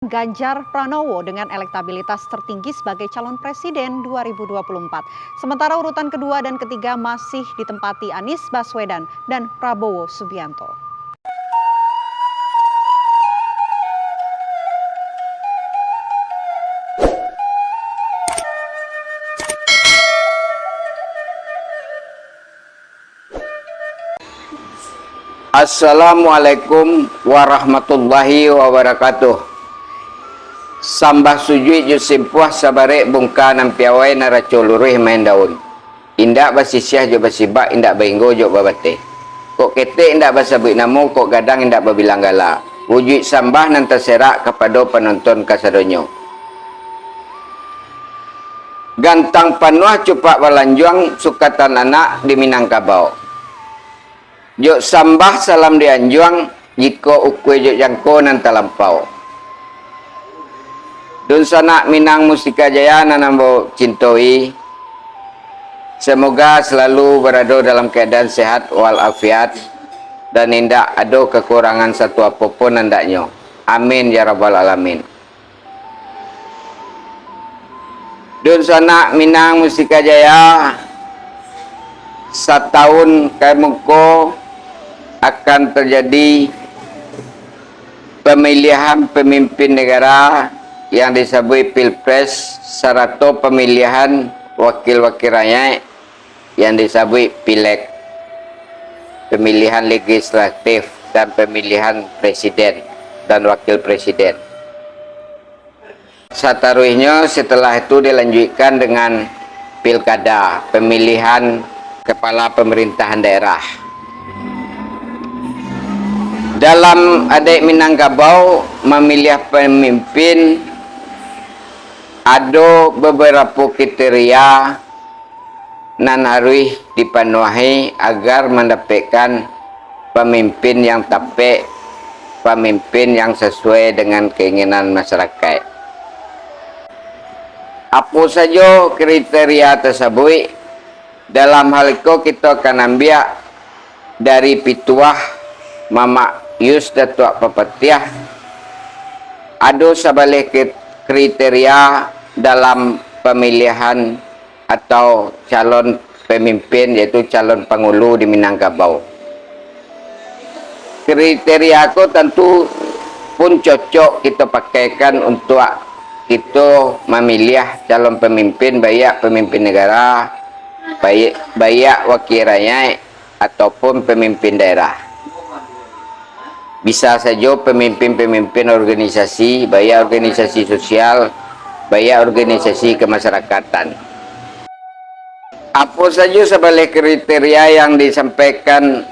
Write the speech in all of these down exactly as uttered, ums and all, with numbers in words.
Ganjar Pranowo dengan elektabilitas tertinggi sebagai calon presiden dua ribu dua puluh empat. Sementara urutan kedua dan ketiga masih ditempati Anies Baswedan dan Prabowo Subianto. Assalamualaikum warahmatullahi wabarakatuh. Sambah sujuik jo simpuah, sabarek bungka nan piawai, naraco luruih main daun. Indak basisiah jo basibak, indak bainggo jo babateh. Kok ketek indak basabuik namo, kok gadang indak babilang gala. Wujuik sambah nan taserak kapado panonton kasadonyo. Gantang panuah cupak balanjuang, sukatan anak di Minangkabau. Jok sambah salam di anjuang, jikok ukua jok jangko nan talampau. Dunsanak Minang Mustika Jaya nan ambo cintoi, semoga selalu barado dalam keadaan sehat walafiat, dan indak ado kekurangan satu apo pun andaknyo. Amin, ya rabbal alamin. Dunsanak Minang Mustika Jaya, satahun ka muko akan terjadi pamilihan pamimpin negara yang disabuik Pilpres, sarato pamilihan wakil-wakil rakyat yang disabuik Pileg, pamilihan legislatif, dan pamilihan presiden dan wakil presiden. Sataruihnyo, setelah itu dilanjuikkan dengan pilkada, pamilihan kepala pemerintahan daerah. Dalam adaik Minangkabau, mamiliah pamimpin ado babarapo kriteria nan haruih dipanuahi agar mandapekkan pamimpin yang tapek, pamimpin yang sasuai dengan keinginan masyarakaik. Apo sajo kriteria tasabuik, dalam hal iko kito akan ambiak dari pituah Mamak Yus Datuak Papatiah, ado sabaleh kri-, kriteria dalam pamilihan atau calon pamimpin, yaitu calon pangulu di Minangkabau. Kriteria ko tantu pun cocok kito pakaikan untuak kito mamiliah calon pamimpin, baiak pamimpin negara, baiak, baiak wakil rakyat, ataupun pamimpin daerah. Bisa sajo pamimpin-pamimpin organisasi, baiak organisasi sosial, baiak organisasi kemasyarakatan. Apo sajo sabaleh kriteria yang disampaikan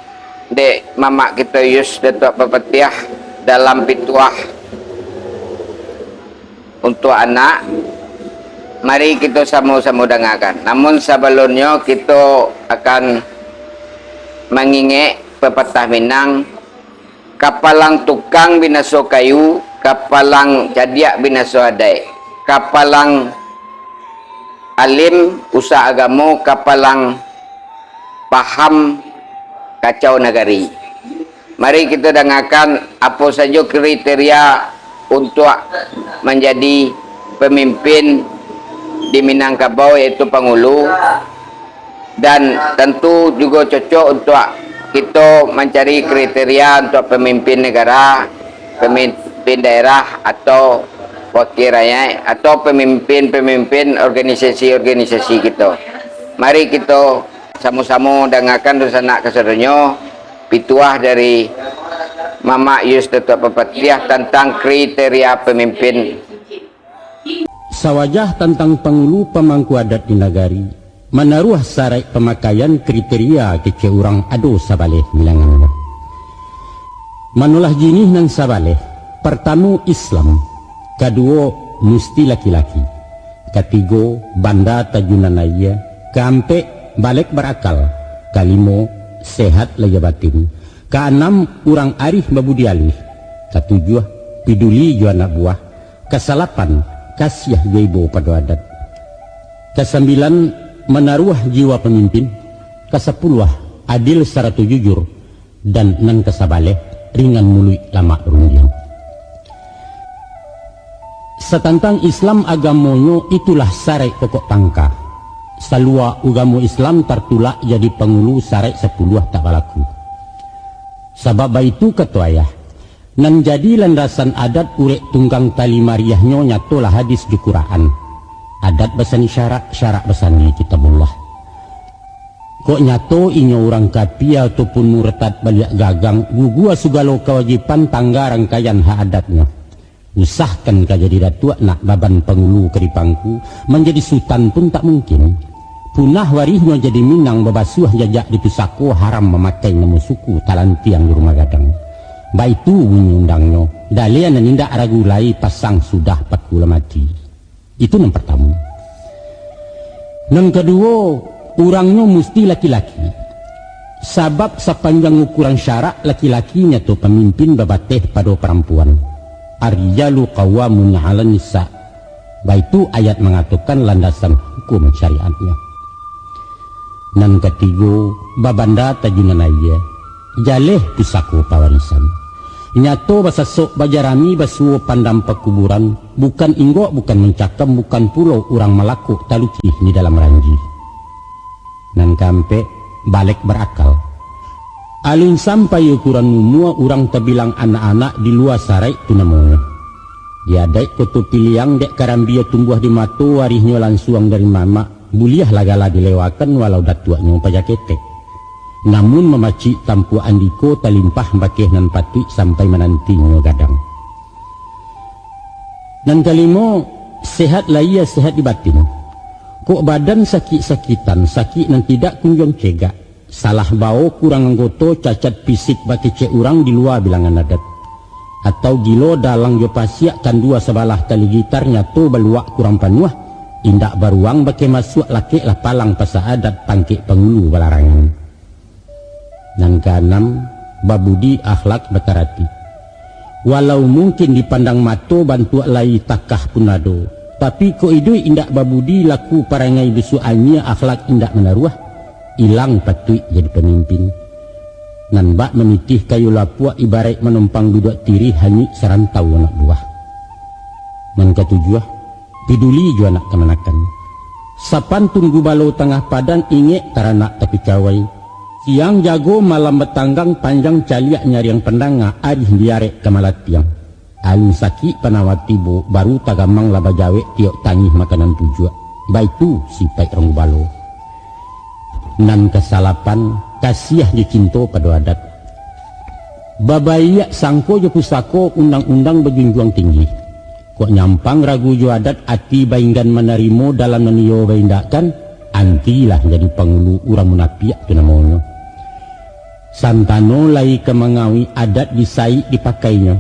dek Mamak kito Yus Datuak Papatiah dalam pituah untuak anak, mari kito samo-samo dangakan. Namun sabalunnyo, kito akan mangingek pepatah Minang, "Kapalang tukang binaso kayu, kapalang cadiak binaso adaik, kapalang alim usak agamo, kapalang paham kacau nagari." Mari kito dangakan apo sajo kriteria untuak manjadi pamimpin di Minangkabau, yaitu pangulu, dan tantu jugo cocok untuak kito mancari kriteria untuak pamimpin negara, pamimpin daerah, atau wakil rakyat, atau pamimpin-pamimpin organisasi-organisasi kito. Mari kito samo-samo dangakan dunsanak kasadonyo pituah dari Mamak Yus Datuak Papatiah tantang kriteria pamimpin. Sawajah tantang pangulu pamangku adat di nagari, manaruah saraik pamakaian kriteria kecek urang ado sabaleh bilangannyo. Manolah jinih nan sabaleh, partamo Islam, kaduo musti laki-laki, katigo banda tajunan aia, kaampek balek barakal, kalimo sehat lahia batin, kaanam urang arih babudi alih, katujuah piduli jo anak buah, kasalapan kasiah jo ibo pado adat, kasambilan manaruah jiwa pamimpin, kasapuluah adil sarato jujur, dan nan kasabaleh ringan muluik lamak rundiang. Satantang Islam agamonyo, itulah saraik pokok pangka. Salua ugamo Islam tartulak jadi pangulu, saraik sapuluah tak balaku. Sabab baitu kato ayah, nan jadi landasan adat urek tunggang tali mariahnyo nyatolah hadis jo Quran. Adat basandi syarak, syarak basandi Kitabullah. Kok nyato inyo urang kapia ataupun murtad baliak gagang, gugua sugalo kawajiban tangga rangkaian hak adatnyo. Usahkan ka jadi datuak nak baban pangulu ka dipangku, manjadi sutan pun tak mungkin. Punah warihnyo jadi Minang babasuah jajak di pusako, haram mamakai namo suku talantiang di rumah gadang. Baitu bunyi undangnyo, dalia nan indak ragu lai, pasang sudah paku lah mati. Itu nan partamo. Nan kaduo, urangnyo musti laki-laki. Sabab sapanjang ukuran syarak, laki-laki nyato pamimpin babateh pado parampuan. Ar-rijalu qawwamuna 'alan nisa. Baitu ayat mangatokan landasan hukum syariatnyo. Nan katigo, babanda tajunan aia, jaleh pusako pawarisan. Nyato basasok bajarami basuo pandam pakuburan, bukan inggok, bukan mancakam, bukan pulo urang malakok talukih di dalam ranji. Nan kaampek, balek barakal. Alun sampai ukuran umua urang tabilang anak-anak di lua saraik tu namonyo. Di adaik Koto Piliang dek karambia tumbuah di mato, warihnyo lansuang dari mamak, buliahlah gala dilewakan walau datuaknyo paja ketek. Namun mamacik tampuak andiko talimpah bakeh nan patuik sampai manantinyo gadang. Nan kalimo, sehat lahia, sehat di batin. Kok badan sakik-sakitan, sakik nan tidak kunjuang cegak, salah bao kurang anggoto, cacat pisik bakecek urang di lua bilangan adat. Atau gilo dalang jo pasiak, kandua sabalah tali gitar, nyato baluak kurang panuah, indak baruang bakeh masuak, lakeklah palang pasa adat, pangkek pangulu balarangan. Nan kaanam, babudi akhlak bataratik. Walau mungkin dipandang mato bantuak lai takah pun ado, tapi kok iduik indak babudi, laku parangai busuak anyia, akhlak indak manaruah, ilang patuik jadi pamimpin. Nan bak manitih kayu lapuak, ibaraik manumpang duduak tirih, hanyuik sarantau anak buah. Nan katujuah, piduli jo anak kamanakan. Sapantun gubalo tangah padan, ingek taranak tapicawai. Siang jago, malam batanggang, panjang caliak nyariang pandanga, arih diarek ka malatiang. Alun sakik panawa tibo, baru tagamang lah bajawek, tiok tangih makanan pujuak. Baitu sipaik urang gubalo. Nan kasalapan, kasiah jo cinto pado adat. Babaiak sangko jo pusako, undang-undang bajunjuang tinggi. Kok nyampang ragu jo adat, ati bainggan manarimo, dalam nan iyo baindakkan, antilah jadi pangulu, urang munapiak tu namonyo. Santano lai ka mangawik, adat di saik dipakainyo.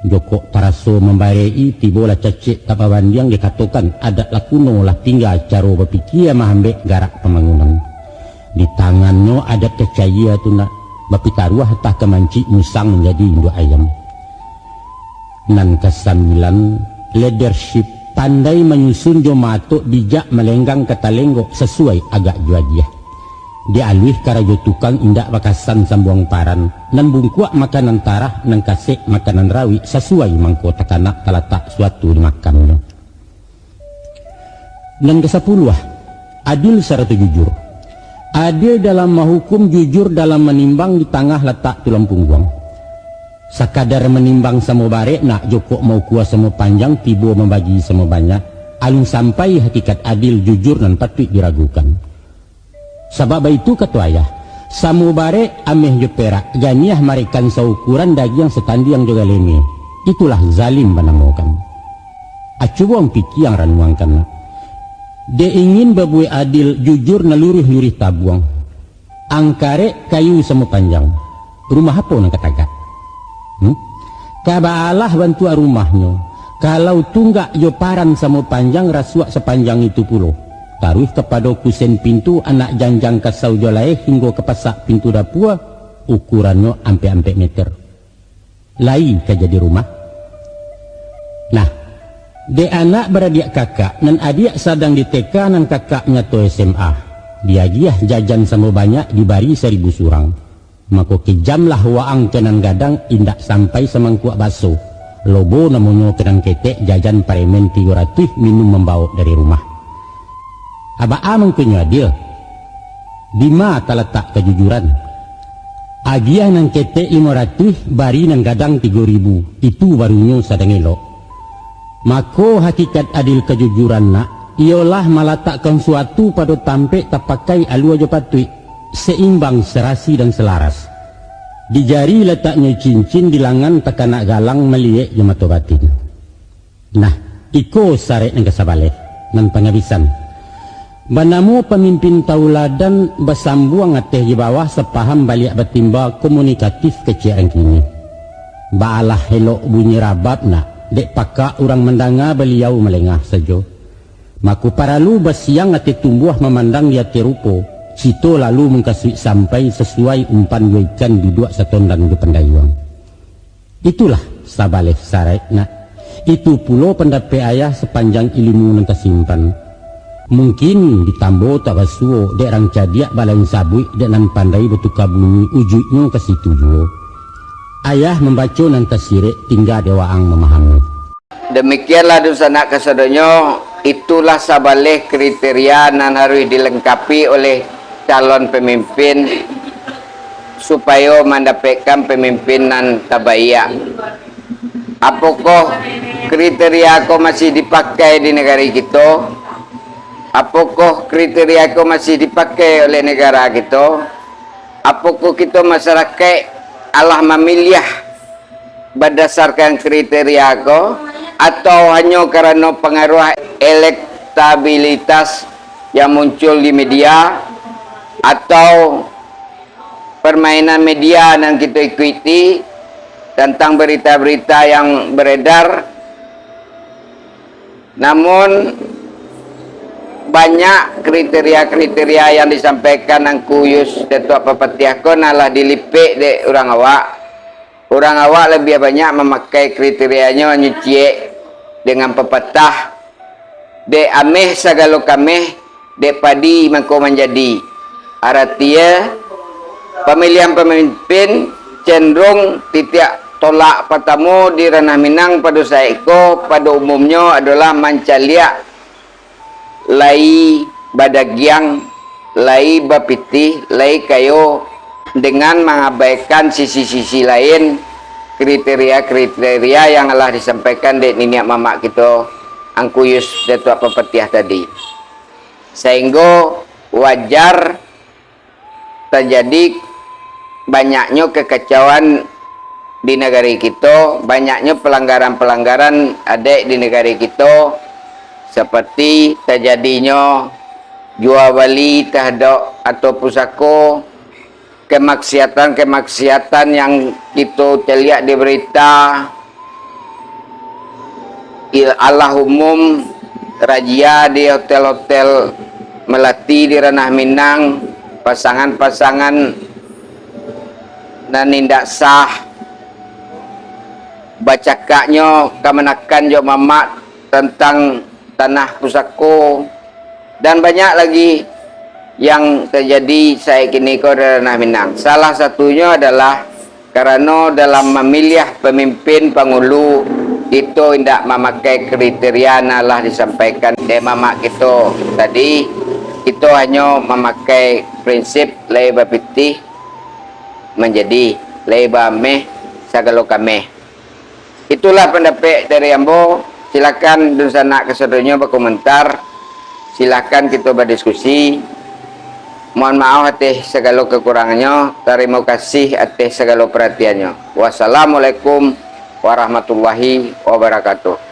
Jokok taraso mambarek-i, tibolah cacek tak babandiang, dikatokan adat lah kuno, lah tingga caro bapikia, mahambek garak pambangunan. Di tangannyo adat kacayia tu nak, bapitaruah tah ka mancik, musang manjadi induak ayam. Nan kasambilan, leadership, pandai manyusun jo maatok, bijak malenggang ka talenggok, sasuai agak jo agiah. Dialuih karajo tukang, indak bakasan sambuang paran, nan bungkuak makanan tarah, nan kasek makanan rawik, sasuai mangko takanak, talatak suatu di makamnyo. Nan kasapuluah, adil sarato jujur. Adil dalam mahukum, jujur dalam manimbang, di tangah latak tulang pungguang. Sakadar manimbang samo barek nak, jokok maukua samo panjang, tibo mambagi samo banyak, alun sampai hakikat adil, jujur nan patuik diragukan. Sabab baitu kato ayah, samo barek ameh jo perak, ganiah marekan saukuran, dagiang satandiang jo galeme. Itulah zalim banamokan. A, cubo ang pikiang ranuangkan nak. Dek ingin babuek adil, jujur nan luruih-luruih tabuang. Ang karek kayu samo panjang, rumah apo nan ka tagak? Hmm? Ka baalah bantuak rumahnyo, kalau tunggak jo paran samo panjang, rasuak sapanjang itu pulo. Taruih kapado kusen pintu, anak janjang kasau jo laeh, hinggo ka pasak pintu dapua, ukurannyo ampek-ampek meter. Lai ka jadi rumah. Nah, dek anak baradiak kakak, nan adiak sadang di T K, nan kakak nyato S M A, diagiah jajan samo banyak, dibari saribu surang. Mako, kijamlah waang ka nan gadang, indak sampai samangkuak baso. Lobo namonyo ka nan ketek, jajan paremen tigo ratuih, minum mambaok dari rumah. Abaa mangkonyo adil? Dima talatak kajujuran? Agiah nan ketek limo ratuih, bari nan gadang tigo ribu, itu barunyo sadang elok. Mako, hakikat adil kajujuran nak, iyolah malatakkan suatu pado tampek tapakai alua jo patuik, seimbang, serasi, dan selaras. Di jari lataknyo cincin, di langan takanak galang, maliek jo mato batin. Nah, iko sarek nan kasabaleh, nan pangabisan. Banamo pamimpin tauladan, basambuang ateh jo bawah, sapaham baliak batimba, komunikatif kecek rang kini. Baalah elok bunyi rabab nak, dek pakak urang mandanga, baliau malengah sajo. Mako paralu basiang ateh tumbuah, mamandang di ateh rupo, cito lalu mangkasuik sampai, sasuai umpan jo ikan, biduak satondan jo pandayuang. Itulah sabaleh sarek nak. Itu pulo pandapek ayah, sapanjang ilimu nan tasimpan. Mungkin ditambo tak basuo, dek rang cadiak balain sabuik, dek nan pandai batuka bunyi, ujuiknyo ka situ juo. Ayah mambaco nan tasirek, tingga dek waang mamahami. Demikianlah dunsanak kasadonyo, itulah sabaleh kriteria nan harus dilengkapi oleh calon pemimpin supayo mandapekkan pemimpin nan tabaiak. Apokoh kriteria ko masih dipakai di nagari kito? Apokoh kriteria ko masih dipakai oleh negara kito? Apokoh kito masyarakaik alah mamiliah badasarkan kriteria ko, atau hanyo karano pangaruah elektabilitas yang muncul di media, atau permainan media nan kito ikuti tentang berita-berita yang beredar? Namun, banyak kriteria-kriteria yang disampaikan Angku Yus Datuak Papatiah ko nan lah dilipek dek urang awak. Urang awak labiah banyak mamakai kriterianyo hanyo ciek dengan papatah, "Dek ameh sagalo kameh, dek padi mangko manjadi." Aratinyo, pamilihan pamimpin cenderung titiak tolak patamo di ranah Minang pado saiko, pado umumnyo adolah mancaliak lai badagiang, lai bapitih, lai kayo, dengan mangabaikan sisi-sisi lain kriteria-kriteria yang alah disampaikan dek niniak mamak kito, Angku Yus Datuak Papatiah tadi. Sainggo wajar tajadi banyaknyo kekacauan di nagari kito, banyaknyo pelanggaran-pelanggaran adaik di nagari kito, seperti tajadinyo jua bali tahadok arto pusako, kemaksiatan-kemaksiatan yang kito caliak di berita, il-, alah umum, razia di hotel-hotel melati di ranah Minang, pasangan-pasangan nan indak sah, bacakaknyo kamanakan jo mamak tantang tanah pusako, dan banyak lagi yang tajadi saat kini ko di ranah Minang. Salah satunyo adalah karano dalam mamiliah pamimpin pangulu, kito indak mamakai kriteria nan lah disampaikan dek mamak kito tadi. Kito hanyo mamakai prinsip lai bapitih manjadi, lai baameh sagalo kameh. Itulah pandapek dari ambo. Silakan dunsanak kasadonyo bakomentar. Silakan kito badiskusi. Mohon maaf ateh sagalo kakurangannyo. Tarimo kasih ateh sagalo paratiannyo. Wassalamualaikum warahmatullahi wabarakatuh.